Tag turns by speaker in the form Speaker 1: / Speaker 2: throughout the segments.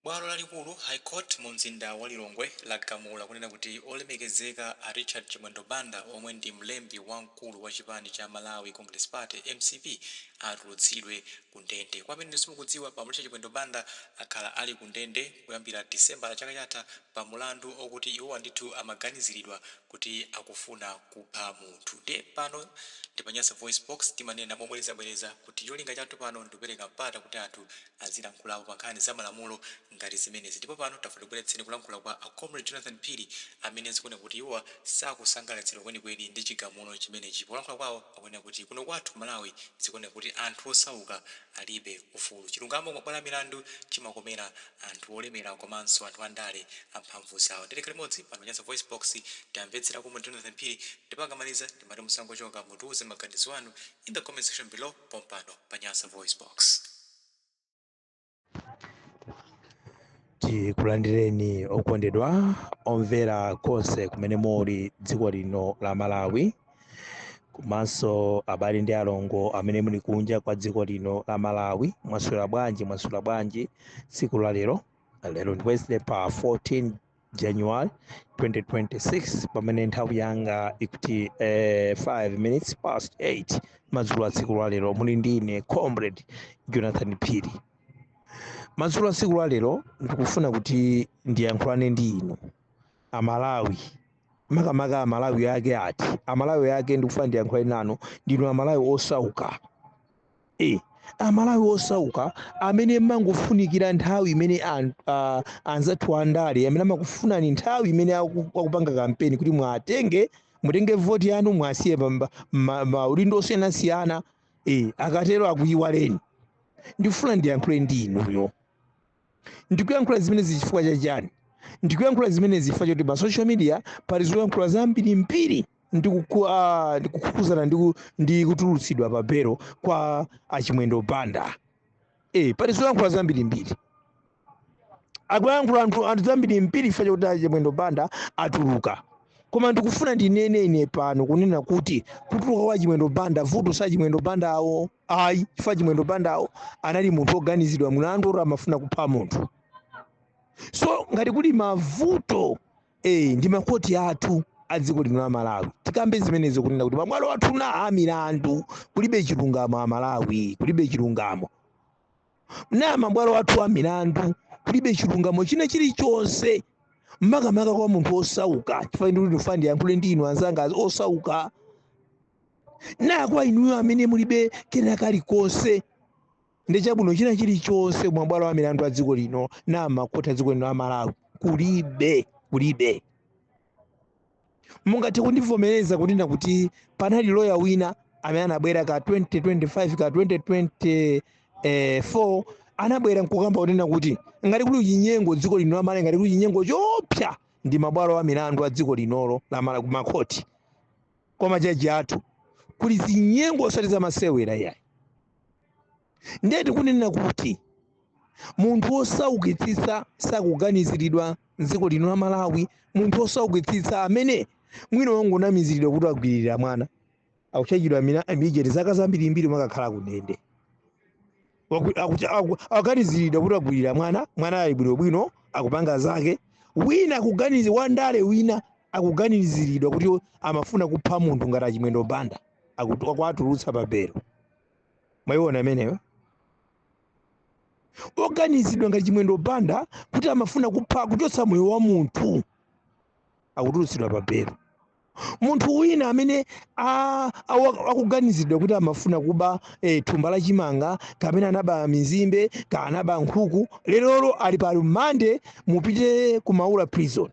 Speaker 1: Bwalo lalikulu, High Court, mu mzinda wa Lilongwe lagamula kunena kuti olemekezeka a Richard Chimwendo Banda omwe ndi mlembi wamkulu wa chipani cha Malawi Congress Party, mcp, atulutsidwe ku ndende. Kwa amene simukudziwa, bambo Richard Chimwendo Banda akhala ali ku ndende kuyambira December chaka chatha pa mulandu okuti iwowa ndithu amaganiziridwa kuti akufuna kupha munthu. Ndiye pano ndi pa Nyasa VoiceBox, timanena mobwerezabwereza kuti cholinga chathu pano ndikupereka mpata kuti anthu azilankhulapo pa nkhani za malamulo ngati zimenezi. Ndipo pano tafuna tikubweretseni kulankhula kwa a Comrade Jonathan Phiri amene zikuoneka kuti iwowa sakusangalatsidwa kwenikweni ndi chigamulo chimenechi. Polankhula kwawo akunena kuti kuno kwathu ku Malawi zikuoneka kuti anthu osauka alibe ufulu. Chilungamo kumabwalo a milandu chimakomera anthu olemera komanso anthu andale amphamvu zawo. Ndiye tikhale limodzi pano pa Nyasa VoiceBox, tamvetsera Comrade Jonathan Phiri ndipo akamaliza timati musangochoka, mutiuze maganizo anu in the comment section below pompano pa Nyasa VoiceBox.
Speaker 2: Tikulandireni okondedwa omvera konse kumene muli dziko lino la Malawi, komanso abale ndi alongo amene muli kunja kwa dziko lino la Malawi. Mwaswera bwanji? Mwaswera bwanji tsiku la lero? Lero ndi Wednesday pa 14 January 2026, pamene nthawi yanga ikuti 5 minutes past 8 madzulo a tsiku la lero. Muli ndi ine Comrade Jonathan Phiri. Madzulo a tsiku la lero ndikufuna kuti ndiyankhulane ndi inu Amalawi, makamaka Amalawi ake ati Amalawi ake ndikufuna ndiyankhulane nanu ndinu Amalawi osauka. Amalawi osauka amene mangofunikira nthawi imene anzathu andale amene amakufunani nthawi imene akupanga kampeni kuti mwatenge, mutenge voti yanu, mwasiye pa maudindo osiyanasiyana. Akatero akuyiwaleni. Ndikufuna ndiyankhule ndi inuyo. Ndikuyankhula zimenezi chifukwa chachani? Ndikuyankhula zimenezi chifukwa choti pa social media pali zoyankhula zambirimbiri ndikukhuzana ndi kutulutsidwa pa belo kwa Achimwendo Banda. Pali zoyankhula zambirimbiri, akuyankhula anthu zambirimbiri chifukwa chakuti Achimwendo Banda atuluka. Koma ndikufuna ndinene ine pano kunena kuti kutuluka kwa Chimwendo Banda, vuto sa Chimwendo Banda awo ayi, chifukwa Chimwendo Banda awo anali munthu woganizidwa mlandu oti amafuna kupha munthu. So ngati kuli mavuto, ndi makoti athu a dziko lino la Malawi. Tikambe zimenezo kunena kuti mabwalo athu na amilandu kulibe chilungamo. Amalawi, kulibe chilungamo na mabwalo athu a milandu, kulibe chilungamo china chilichonse, makamaka kwa munthu osauka. Chifukwa ndikuti ndifuna ndiyankhule ndi inu anzanga osauka, na kwa inuyo amene mulibe kena kalikonse ndi chabwino china chilichonse. Mabwalo a milandu a dziko lino na makoti a dziko lino la Malawi kulibe, kulibe. Mungathe kundivomereza kunena kuti panali loya wina amene anabwera ka 2025 ka 2024, anabwera nkukamba kunena kuti ngati kuli chinyengo dziko lino la Malawi, ngati kuli chinyengo chopsa ndi mabwalo a milandu a dziko linolo la Malawi, kumakhoti kwa majaji athu kuli zinyengo osati zamasewera yayi. Ndiye tikunena kuti munthu wosaukitsitsa sakuganiziridwa mdziko lino la Malawi. Munthu wosaukitsitsa amene mwina wangonamiziridwa kuti agwiririra mwana akuchajidwa mijeti zaka zambirimbiri makakhala kundende. Akuganiziridwa kuti agwirira mwana, mwana ali bwinobwino akupanga zake. Wina akuganizi wandale wina akuganiziridwa kuti amafuna kupha munthu ngati Achimwendo Banda, akuatulutsa pa belo. Mwayiona imeneyo? Oganizidwa ngati Chimwendo Banda kuti amafuna kupha, kuchotsa moyo wa munthu, akutulutsidwa pa belo. Munthu wina amene akuganizidwa kuti amafuna kuba thumba la chimanga, kapena anaba mizimbe, ka anaba nkhuku, lerolo ali pa rumande. Mupite ku Maula Prison.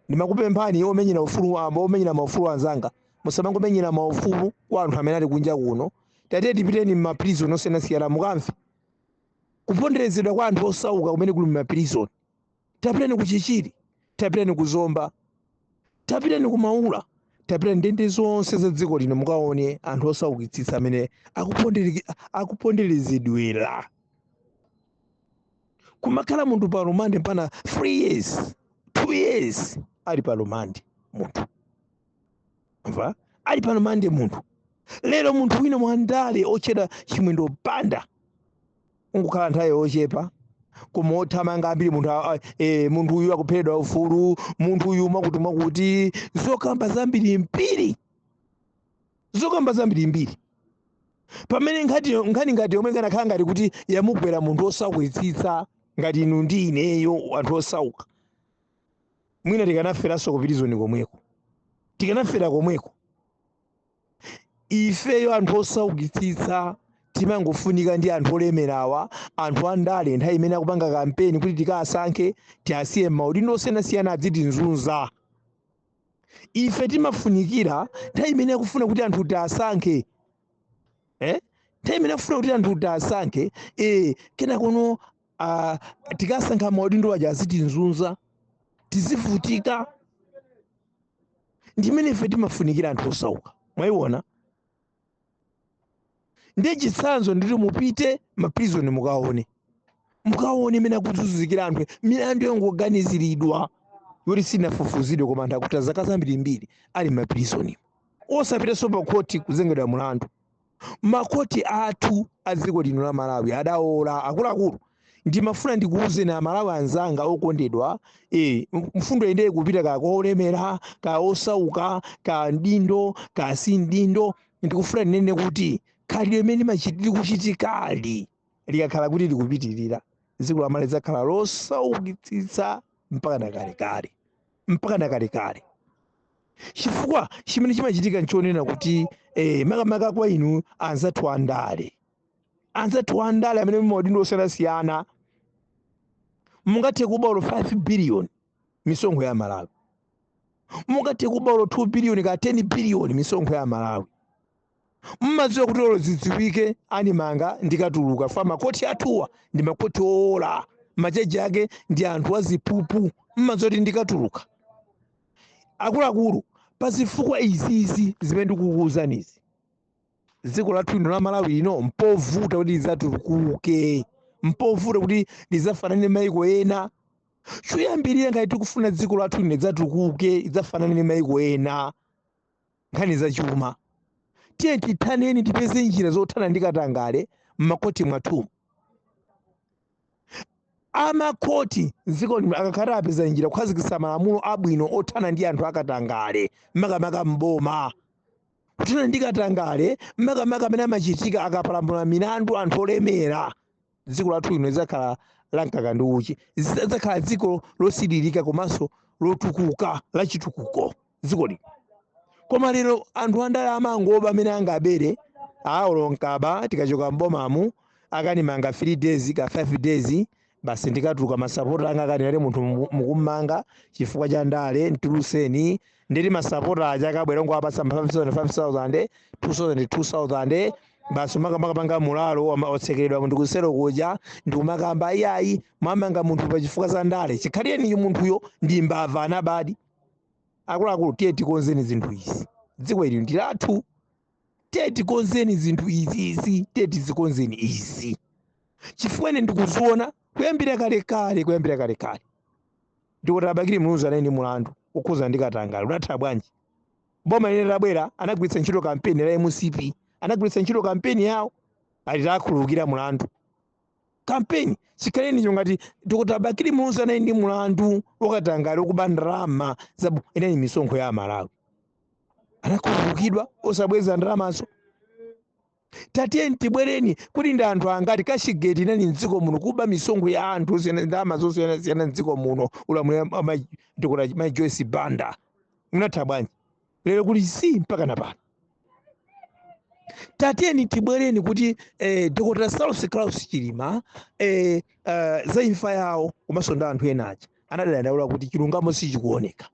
Speaker 2: Ndimakupemphani omenyera ufulu, omenyera maufulu anzanga, musamangomenyera maufulu kwa anthu amene ali kunja kuno. Tate tipiteni m'maprison osiyanasiyana mukamve kuponderezedwa kwa anthu osauka kumene kuli m'maprison. Tapitani ku Chichiri, tapitani ku Zomba, tapitani ku Maula, tapitani ndende zonse za dziko lino mukaone anthu osaukitsitsa amene akuponderezedwera. Kumakhala munthu pa rumande mpana 3 years, 2 years ali pa rumande munthu, mva, ali pa rumande munthu. Lero munthu wina mwandale otchedwa Chimwendo Banda ungokhala nthawi yochepa. Koma othamanga ambiri, munthu munthu uyu akuphedwa ufulu, munthu uyu mwakuti mwakuti, zokamba zambiri mbiri, zokamba zambiri mbiri, pamene nkhani ngati yomwe ikanakhala ngati kuti yamugwera munthu osaukitsitsa ngati inu ndi ineyo, anthu osauka, mwina tikanaferanso ku prison komweko, tikanafera komweko. Ifeyo anthu osaukitsitsa timangofunika ndi anthu olemerawa, anthu andale, nthawi imene akupanga kampeni kuti tikasankhe, tiasiye maudindo osiyanasiyana adzitinzunza. Ife timafunikira nthawi imene akufuna kuti anthu tiasankhe, Nthawi imene akufuna kuti anthu tiasankhe, kenakono tikasankha maudindo aja azitinzunza, tizivutika. Ndimene ife timafunikira anthu osauka. Mwayiona? Ndiye chitsanzo nditi mupite maprizoni mukaone, mukaone imene akuzunzikira anthu, milandu yongoganiziridwa yoti sinafufuzidwe, koma anthu akuti zaka zambirimbiri ali maprizoni, osapitanso pa khoti kuzengedwa mulandu. Makhoti athu a dziko lino la Malawi adaola. Akuluakulu, ndimafuna ndikuwuzeni Amalawi anzanga okondedwa, mfundo inde kupita ka kolemera, ka osauka, ka mdindo, ka si mdindo, ndikufuna ndinene kuti khalidwe imene likuchitikali likakhala kuti likupitirira, dziko la Malawi lidzakhala losaukitsitsa mpaka nakalekale, mpaka nakalekale. Chifukwa chimene chimachitika nchonena kuti makamaka kwa inu anzathu andale, anzathu andale amene maudindo osiyanasiyana, mungathe kuba olo 5 billion misonkho ya Malawi, mungathe kuba olo 2 billion ka 10 billion misonkho ya Malawi, mmadziwa kuti olo zidziwike animanga ndikatuluka fa makoti athuwa ndi makoti owola, majaji ake ndi anthu azipupu, mmadziwa kuti ndikatuluka. Akuluakulu, pazifukwa izizi zimene ndikukuwuzanizi, dziko lathu lino la Malawi lino mpovuta kuti lidzatukuke, mpovuta kuti lidzafanane maiko ena. Choyambirira, ngati tikufuna dziko lathu lino lidzatukuke, lidzafanane ndi maiko ena nkhani zachuma, tiye tithaneni, tipeze njira zothana ndi katangale m'makoti mwathumu. Amakhoti dziko lino akakhala apeza njira kukhazikitsa malamulo abwino othana ndi anthu akatangale, makamaka mboma, kuthana ndi katangale makamaka amene amachitika akapalamula milandu anthu olemera, dziko lathu lino lidzakhala la mkaka ndi uchi, lidzakhala dziko losiririka komanso lotukuka, lachitukuko dziko lino. Koma lero anthu andale amangoba amene angabere, awo nkaba, tikachoka mbomamu akanimanga 3 days ka 5 days, basi ndikatuluka, masapota anga akanena ati munthu mukummanga chifukwa cha ndale, mtuluseni. Nditi masapota aja akabwera ngowapatsa 5000 5000, 2000 2000, basi umakamaka mulalo otsekeredwa munthu kusero kuja, ndikumakamba iyayi, mwamanga munthu pa chifukwa za ndale, chikhalireni munthuyo ndi mbava anabadi. Akuluakulu, tiye tikonzeni zinthu izi, dziko ili ndi lathu. Tiye tikonzeni zinthu izizi, tiye tizikonzeni izi, chifukwa ine ndikuziona kuyambira kalekale, kuyambira kalekale. Ndikuti a Bakili Muluzi anali ndi mulandu ukhuza ndi katangale, udatha bwanji? Boma lene labwera anagwiritsa ntchito kampeni la MCP, anagwiritsa ntchito kampeni yawo, ali akhululukira mulandu kampeni. Chikhalenicho ngati Dr. Bakili Muluzi anali ndi mulandu wakatangale, wokuba ndalama za inali misonkho ya Amalawi, anakhululukidwa osabweza ndalamazo. Tatiye tibwereni kuti ndi anthu angati Cashgate inali mdziko muno, kuba misonkho ya anthu osiyana, ndalama zosiyanasiyana mdziko muno, ulamuliro wa Dr. Mai Joyce Banda, unatha bwanji? Lero kuli si mpaka na pano. Tatiyeni tibwereni kuti Dr. Saulos Klaus Chilima, za imfa yawo komanso ndi anthu ena aja anadandaula kuti chilungamo sichikuoneka.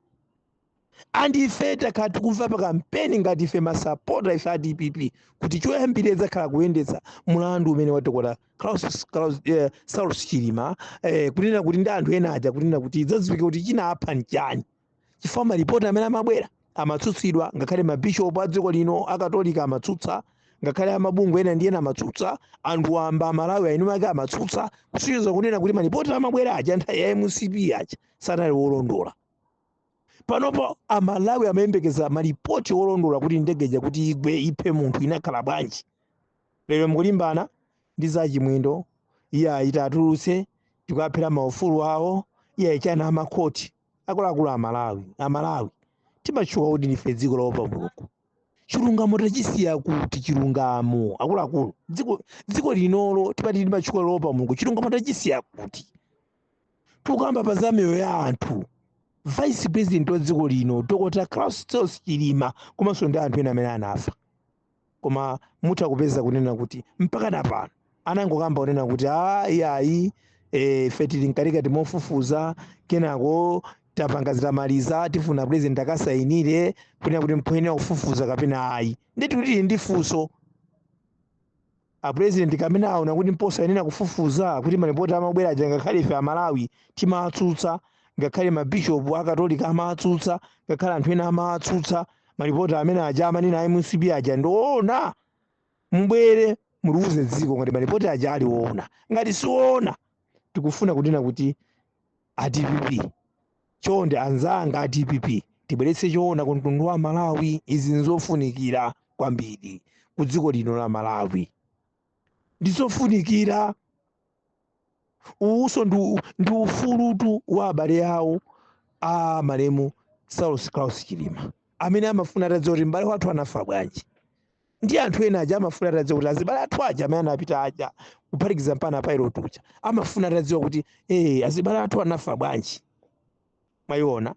Speaker 2: And ife takhala tikumva pa kampeni ngati ife masapota, ife a DPP, kuti choyambirira idzakhala kuyendetsa mulandu umene wa Dr. Saulos Chilima, kunena kuti ndi anthu ena aja, kunena kuti idzadziwike kuti chinapha nchani, chifukwa malipoti amene amabwera amatsutsidwa, ngakhale mabishopu a dziko lino akatolika amatsutsa, ngakhale amabungwe ena ndi ena amatsutsa, anthu wamba Amalawi ainu ake amatsutsa, kusonyeza kunena kuti malipoti amabwera aja nthawi ya MCP aja sanali wolondola. Panopo Amalawi amayembekeza malipoti olondola kuti ndege kuti igwe iphe munthu inakhala bwanji. Lero mukulimbana ndi zachimwendo, iye ayita atulutse. Tikuaphera maufulu awo. Iye chana amakhoti akuluakulu Amalawi, Amalawi timatchuka kuti ndife dziko lopa Mulungu. Chilungamo tachisiya kuti? Chilungamo, akuluakulu, dziko linolo timati timatchuka lopa Mulungu, chilungamo tachisiya kuti? Tukamba pa za miyoyo ya anthu, Vice President wa dziko lino Dr Klaus Chilima komanso ndi anthu ena amene anafa, koma mutha kupeza kunena kuti mpaka napano anangokamba kunena kuti a iyayi, ife tili mkatikati mofufuza, kenako tapanga zitamaliza tifuna President akasayinire kunena kuti mphoyenera kufufuza kapena ayi. Nditi kuti ndi funso a President kamene aona kuti mposayenera kufufuza, kuti malipoti amabwera aja, ngakhale ife Amalawi timatsutsa, ngakhale mabishopu Akatolika amatsutsa, ngakhale anthu ena amatsutsa, malipoti amene aja amanena a MCP aja ndiona, mbwere mutiuze dziko ngati malipoti aja aliwona. Ngati siona, tikufuna kunena kuti a DPP chonde, anzanga a DPP, tibweretse choona ku mtundu wa Malawi. Izi nzofunikira kwambiri ku dziko lino la Malawi, ndizofunikira. Uwuso ndi ufulutu wa abale awo a malemu Saulos Klaus Chilima amene amafuna atadziwa kuti m'bale wathu anafa bwanji, ndi anthu ena aja amafuna atadziwa kuti azibale athu aja amene anapita aja, kuphatikiza mpana pilot uja, amafuna atadziwa kuti azibale athu anafa bwanji. Mwayiona,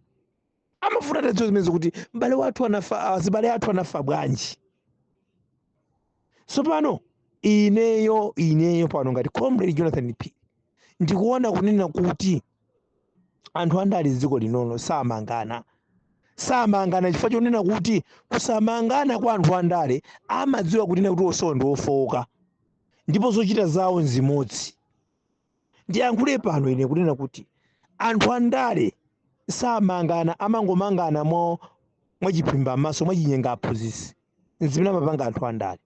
Speaker 2: amafuna atadziwa zimenezo kuti m'bale wathu anafa, azibale athu anafa bwanji. Tsopano ineyo pano ngati Comrade Jonathan P ndikuona kunena kuti anthu andali dziko linono samangana, samangana chifukwa chonena kuti kusamangana kwa anthu andale, amadziwa kunena kuti onsewo ndi ofowoka ndipo zochita zawo nzimodzi. Ndiyankhule pano ine kunena kuti anthu andale samangana, amangomangana mwachiphimba m'maso, mwachinyenga aphunzitsi, nzimene amapanga anthu andale.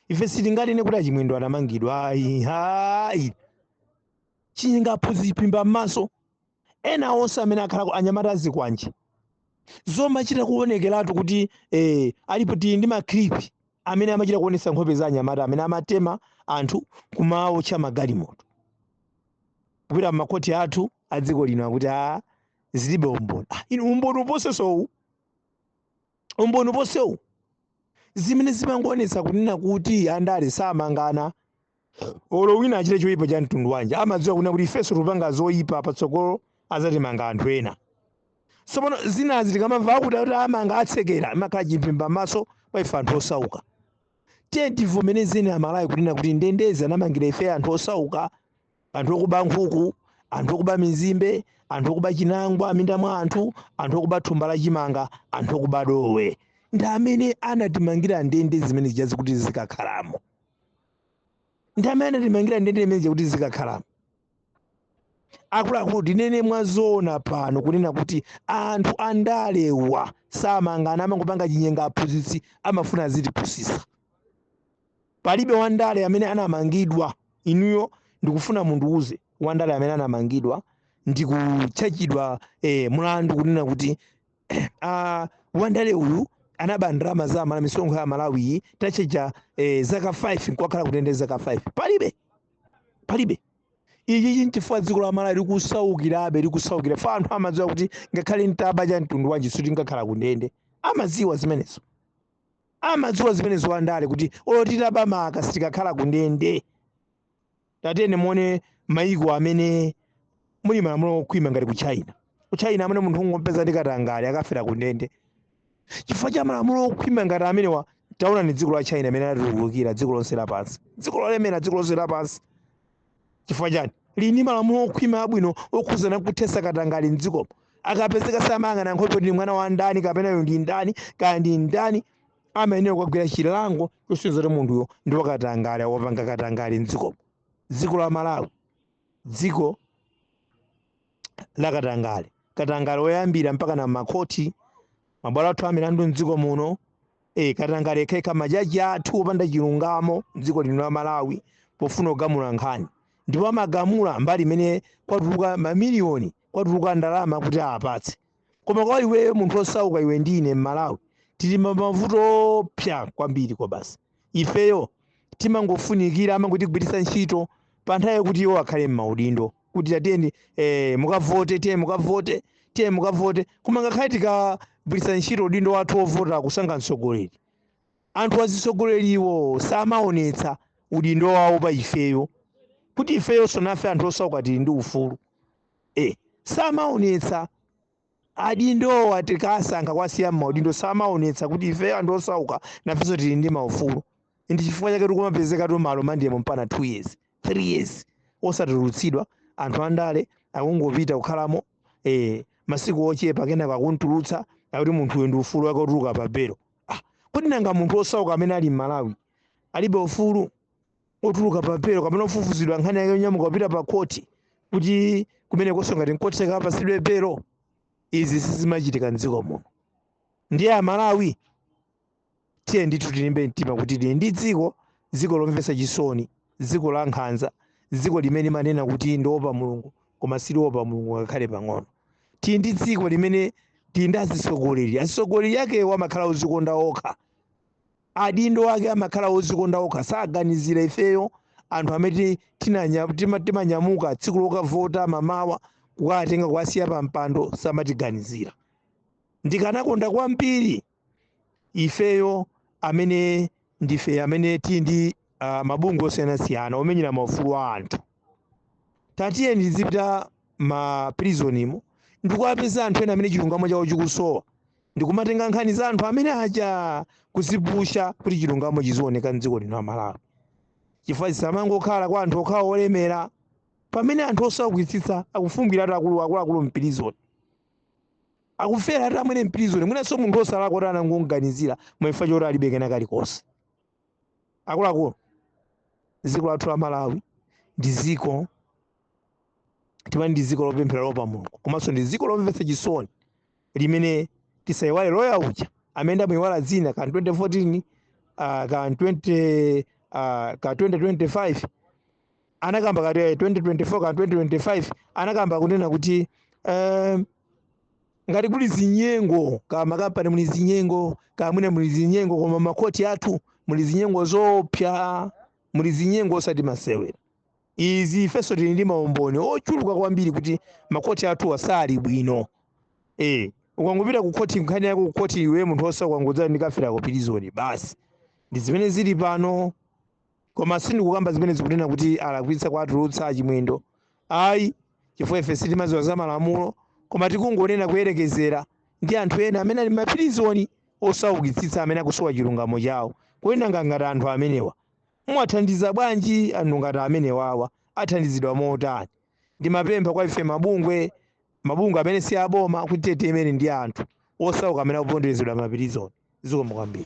Speaker 2: Ife sitinganene kuti aChimwendo anamangidwa, ayi, hayi, chinyenga aphunzitsi, chiphimba m'maso. Ena onse amene akhalako anyamata azikwanje, zomachita kuonekeratu kuti alipo. Tili ndi ma clip amene amachita kuonesa nkhope za anyamata amene amatema anthu kumawotcha magalimoto. Kupita m'makhoti athu a dziko lino akuti a zilibe umboni. Ah, inu, umboni uposesowu, umboni uposewu, zimene zimangoonetsa kunena kuti andale samangana. Olo wina achite choyipa cha mtundu wanji, amadziwa kunena kuti ifenso tikupanga zoyipa, patsogolo azatimanga anthu ena. Tsopano zinazi tikamamva akuti amanga, atsekera, imakhala chimphimba maso kwa ife anthu osauka. Tiye tivomerezeni Amalawi kunena kuti ndendezi anamangira ife anthu osauka, anthu okuba nkhuku, anthu okuba mizimbe, anthu okuba chinangwa minda mwa anthu, anthu okuba thumba la chimanga, anthu okuba dowe, ndi amene anatimangira ndende zimene zija zikuti zikakhalamo. Ndi amene anatimangira ndende zimene zija kuti zikakhalamo. Akuluakulu, tinene mwazoona pano kunena kuti anthu andalewa samangana, amangopanga chinyenga aphunzitsi, amafuna azitipusisa. Palibe wandale amene anamangidwa. Inuyo ndikufuna mundiuze wandale amene anamangidwa ndikutchachidwa mlandu kunena kuti wandale uyu anaba ndalama za Amalawi, misonkho ya Malawi, tacheja zaka 5, nkwakhala kutende zaka 5. Palibe, palibe. Ichi nchifukwa dziko la Malawi likusaukirabe, likusaukira fa anthu amadziwa kuti ngakhale ntaba cha mtundu wanji sitingakhala kundende. Amadziwa zimenezo, amadziwa zimenezo wandale kuti olo titaba maka sitikakhala kundende. Tatene muone maiko amene muli malamulo okhwima ngati ku China. Ku China amene munthu ungompeza ndi katangale akafera kundende chifukwa cha malamulo okhwima ngati amenewa. Taona ni dziko la China amene latulukira dziko lonse lapansi, dziko lolemera dziko lonse lapansi. Chifukwa chani? Lini malamulo okhwima abwino okhuzana kuthesa katangale mdzikomo. Akapezeka samayang'ana nkhope kuti mwana wa ndani kapena uyu ndi ndani kaya ndi ndani, amayenera kukagwira chilango chosonyeza kuti munthuyo ndi wakatangale, wapanga katangale mdzikomo. Dziko la Malawi, dziko la katangale, katangale woyambira mpaka na makhoti, mabwalo athu amilandu mdziko muno, katangale khekha, majaji athu opanda chilungamo mdziko lino la Malawi pofuna kugamula nkhani, ndipo amagamula mbali imene kwatuluka mamiliyoni, kwatuluka ndalama kuti apatse. Koma kwa iweyo munthu osauka, iwe ndine m'Malawi, tili mavuto opsa kwambiri. Kwa basi ifeyo timangofunikira amangotigwiritsa ntchito Pa nthawi yakuti iwo akhale m'maudindo, kuti tatiyeni mukavote, tiye mukavote, tiye mukavote. Koma ngakhale tikagwiritsa ntchito udindo wathu wovota kusankha mtsogoleri, anthu azitsogoleriwo samaonetsa udindo wawo pa ifeyo, kuti ifeyonso nafe anthu osauka tili ndi ufulu. Samaonetsa adindowa, tikasankha kwasiya m'maudindo, samaonetsa kuti ife anthu osauka nafenso tili ndi maufulu. Ndi chifukwa chake tikumapezeka tu malo mandiyemo mpana 2 years, 3 years osatulutsidwa. Anthu andale akungopita kukhalamo masiku ochepa, kenaka akuntulutsa, akuti munthu uyu ndi ufulu wake otuluka pa belo. Kodi nanga munthu osauka amene ali m'Malawi alibe ufulu otuluka pa belo, kapena ofufuzidwa nkhani yake, yonyamuka kupita pa khoti, kuti kumene konso ngati nkotheka apasidwe belo? Izi sizimachitika mdziko muno. Ndiye Amalawi, tiye ndithu tilimbe mtima kuti tili ndi dziko, dziko lomvetsa chisoni, dziko la nkhanza, dziko limene manena kuti ndiopa Mulungu koma siliopa Mulungu ngakhale pang'ono. Tili ndi dziko limene tili ndi azitsogoleri, azitsogoleri akewo amakhala ozikonda okha, adindo ake amakhala ozikonda okha, saganizira ifeyo anthu amene timanyamuka tsiku lokavota mamawa kukatenga kuwasiya pa mpando, samatiganizira. Ndikanakonda kwambiri ifeyo amene ndife amene tili ndi mabungwe osiyanasiyana omenyera maufulu a anthu, tatiyeni tizipita ma prisonimo ndikuwapeza anthu ena amene chilungamo chawo chikusowa, ndikumatenga nkhani za anthu amene aja kuzipusha kuti chilungamo chizioneka mdziko lino la Malawi, chifukwa zisamangokhala kwa anthu okhawa olemera, pamene anthu osaukitsitsa akufumbiratu akuluakulu mpilizoni, akufera ati amwene mpilizoni, mwinanso munthu osalakwa kuti anangomuganizira mwaifa choti alibe kena kalikonse. Akuluakulu, dziko lathu la Malawi ndi dziko timati ndi dziko lopemphera lopa Mulungu, komanso ndi dziko lomvetsa chisoni limene tisayiwale loya uja amene ndamuyiwala dzina, ka 2014, ka 20, ka 2025 anakamba, kati 2024 ka 2025, anakamba kunena kuti ngati kuli zinyengo ka makampani muli zinyengo, ka mwina muli zinyengo, koma makhoti athu muli zinyengo zopsa, muli zinyengo osati masewera. Izi ifenso tili ndi maumboni ochuluka kwambiri kuti makhoti athu asali bwino. Ukangopita ku khoti, nkhani yako ku khoti, iwe munthu osauka ngodzala ndikafera ku prison basi. Ndi zimene zili pano. Koma sindikukamba zimene zikunena kuti alakwitsa kuwatulutsa Achimwendo, ayi, chifukwa ife sitimadziwa za malamulo, koma tikungonena kuyerekezera ndi anthu ena amene ali mapirizoni osaukitsitsa amene akusowa chilungamo chawo. Kodi nanga ngati anthu amenewa mwathandiza bwanji? Anthu ngati amenewawa athandizidwa motani? Ndimapempha kwa ife mabungwe amene si aboma kuti titimene ndi anthu osauka amene akuponderezedwa mapirizoni. Zikomo kwambiri.